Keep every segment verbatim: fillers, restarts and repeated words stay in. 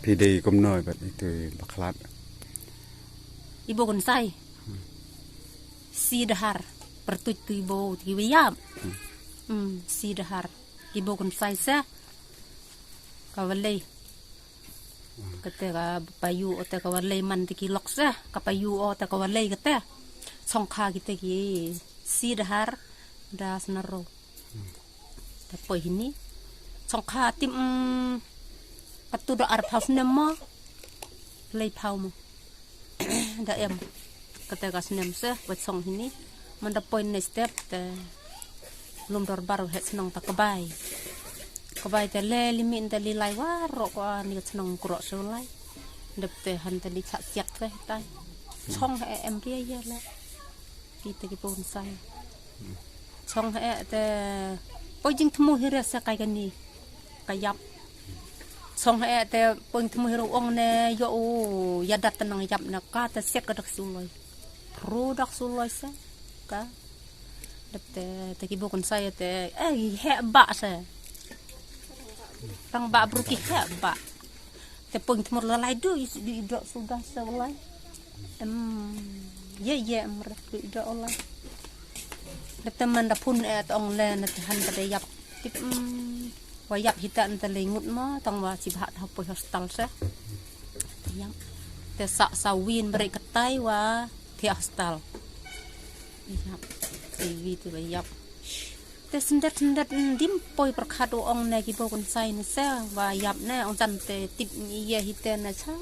Phi dei kumno bad itu i bakhlad? I Bokonsai. Sidahar. Pertuit tu i Bo tu i Wayap. Hmm, Sidahar. I Bokonsai se. Ka Walei. Kata ka payu o te ka Walei man te ki lok se. Ka payu o te ka Walei kata. Songkha kita ki Sidahar. Da Snaro. Ta poi hini. Songkha tim, mm, katu da ar phaw snem mo. Lei phaw mo. Da em. Kata ka snem se, wat song hini. Man da poi ne step te lum dorbar wa het snong ta kabai. Kabai te le limi te li lai wa ro ko ani snong kro se lai. Dep te han te di chak siak te tai. Song he em ria ya la. Kita ki Bokonsai. Song he te poi jingthmu hi re se kai kani. Ka yap. Song he te poi jingthmu hi re ong ne yo u ya dat nang yap na ka te siat ka dak suloi. Ru dak suloi se. Ka. Dep te, te ki Bokonsai te, eh, he ba se. Rang ba bru ki he ba. Te poi thmur la lai du, i, i do suda se lai. Em, ye, ye, em, rek du i do lai. Dep te man da phun e te ong le, na te han ka de yap. Tip, em, wa yap hita na te le ngut ma, tang wa chi bha ta poi hostel se. Yap. Te sa, sa win beri katai wa, te hostel. Yap. Te wi te wa yap. Te sendet sendet dim poi perkhat u ong ne ki Bokonsai ne se wa yap ne ong jan te tip ni ye hite ne cha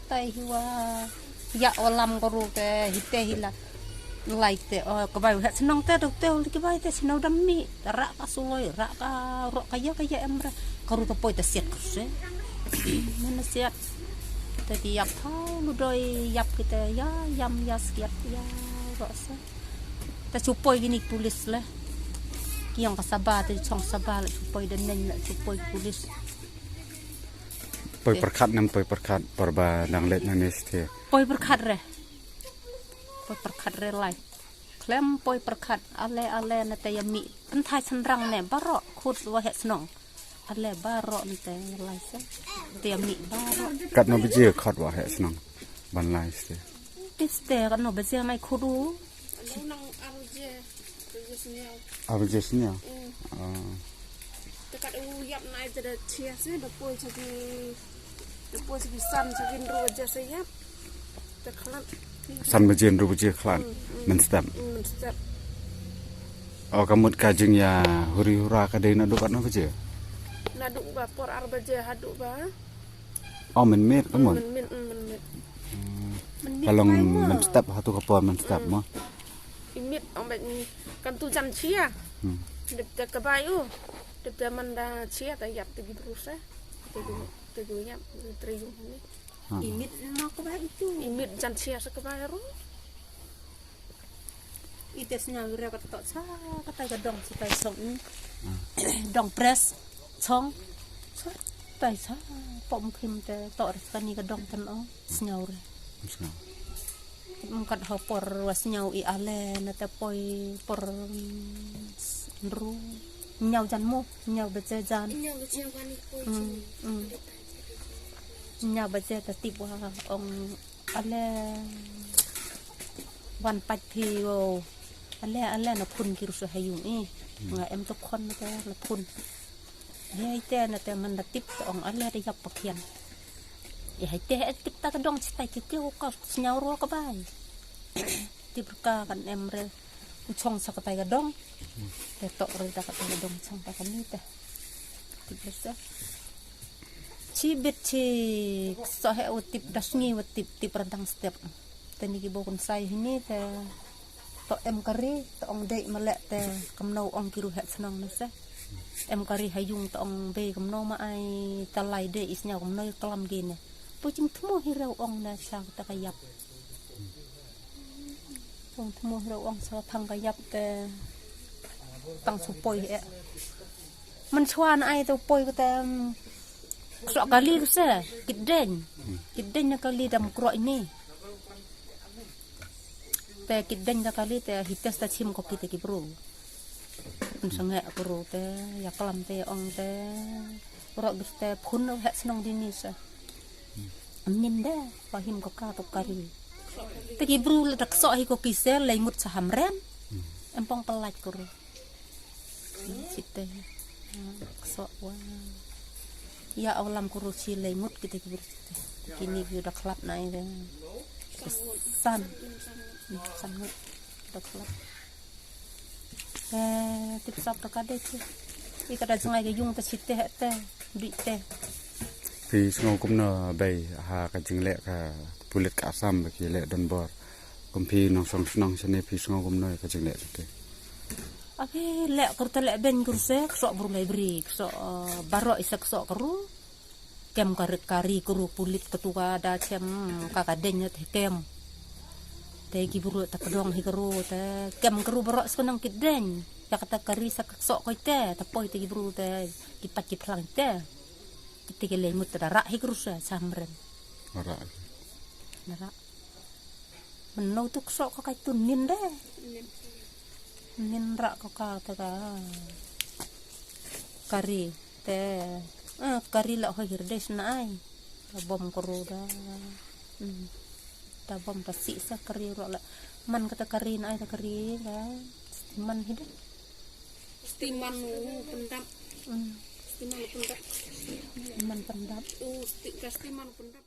tai hi wa ya olam koru te hite hi la lai te o ka bai het snong te dok te ol ki bai te snong dam mi ra ka suloi ra ka ro ka ya ka ya em ra karu te poi te siat kru se men siat te ti yap thau lu doi yap ki te ya yam ya siat ya ro se. Ta chu poi kini pulis le. Ki ong ka saba te chong saba le chu poi den nen le chu poi pulis. Poi perkhat nam poi perkhat por ba dang let na neste. Poi perkhat re. Poi perkhat re lai. Klem poi perkhat ale ale na te ya mi. Enthai senrang ne baro khut wa het snong. Ale baro ni te lai se. Te mi baro. Kat no biji khot wa he snang. Ban lai ste. Te ste kat no biji mai khot u. Nang arje. Arje snya. Te kat u yap nai te da chia se da poi chaki. Da poi chaki san chaki ru je se yap. San baje, hynriew baje khlad. Mynstep. Mynstep. O ka mut ka jingïa huri hura ka dei naduh katno baje? Naduh ba por ar baje haduh ba. O mynmiet ka mut. Mynmiet, mynmiet. Ka long mynstep haduh ka por mynstep mo. Imit ong ba kan tu jan chia. Dep te ka bai u. Dep te man da chia ta yap te gi brus eh. Te gi yap te yung ni. Imit ma ka bai itu. Imit jan chia sa ka bai ru. Ite sñiaw re ka to sa ka tai ka dong sa tai song. Dong pres song. Sa tai sa pom khim te to re sa ni ka dong tan o sñiaw re. Mkat ho por wa sñiaw i ale na te poi por ru. Ñiaw jan mo, ñiaw beche jan. Ñiaw beche wan i poi. Ñiaw beche ta tip wa ong ale wan pait phi o ale ale na phun ki rusa hayung i nga em to khon na te na phun. He ite na te man da tip to ong ale da yap pakhian. E hai te e tip ta ka dong chitai ki ki ka sñiaw ro ka bai. Tip ka kan em re u chong sa ka tai ka dong. Te to re da ka tai ka dong chong ta ka ni te. Tip re sa. Chi bit chi so he u tip da sngi u tip tip radang step. Te ni ki bo kun sai hini te to em kari to ong dei ma le te kamno ong ki ru het snong ne se. Em kari ha yung to ong bei kamno ma ai ta lai dei is nyau kamno klam gi ne. Pu chim thmo hi rau ong ne sa ta ka yap. Ong thmo hi rau ong sa thang ka yap te tang su poi he. Mynchwa na ai to poi kata, mm, ksok kali kse, kit deng. Kit deng na kali dam krok ini. Te kit deng na kali te hites ta chim ko kita ki bru. Pun sange bru te, ya klam te, ong te. Krok gis te, pun no hek snong dini se. Nin de, wa him ko ka to kari. Te ki bru la da ksoh hi ko ki sel, lei ngut sa hamren. Em pong pelaj ko ru. Site. Ksoh wa. Ya aw lam ko ru chi lei ngut kita ki bru site. Kini ki da khlap na ide. San. San ngut. Da khlap. Eh, tip sap ta ka dei te. I ka da jngai ka yung ta site te. Bi te. Phi sngew kumno bei ha ka jingleh ka pulit ka Assam ba ki leh donbor? Kum phi nongshong shnong shane phi sngew kumno ka jingleh te? Abi leh kur ta leh ben kur se ksoh bru lai bri ksoh, eh, baroh isa ksoh kru. Kem ka ri, ka ri kru pulit ka tu ka da chem ka ka deng te kem. Te ki bru ta ka dong hi kru te kem kru baroh sa nang ki deng. Ya kata ka ri sa ksoh ko te, ta poi te ki bru te, ki pat ki phlang te. Kita ki lei ngut ta da rah hi kru sa samren. Rah. Da rah. Mano tu ksoh ko kai tu nin de. Nin rah ko ka ta ka. Kari te. Ah, kari la hoi hirdes na ai. Ta bom kru da. Hmm. Ta bom ta si sa kari ro la. Man kata kari na ai ta kari da. Stiman hi de. Stiman u pendap. Hmm. Stiman u pendap. Stiman pendap. U sti-, ka stiman u pendap.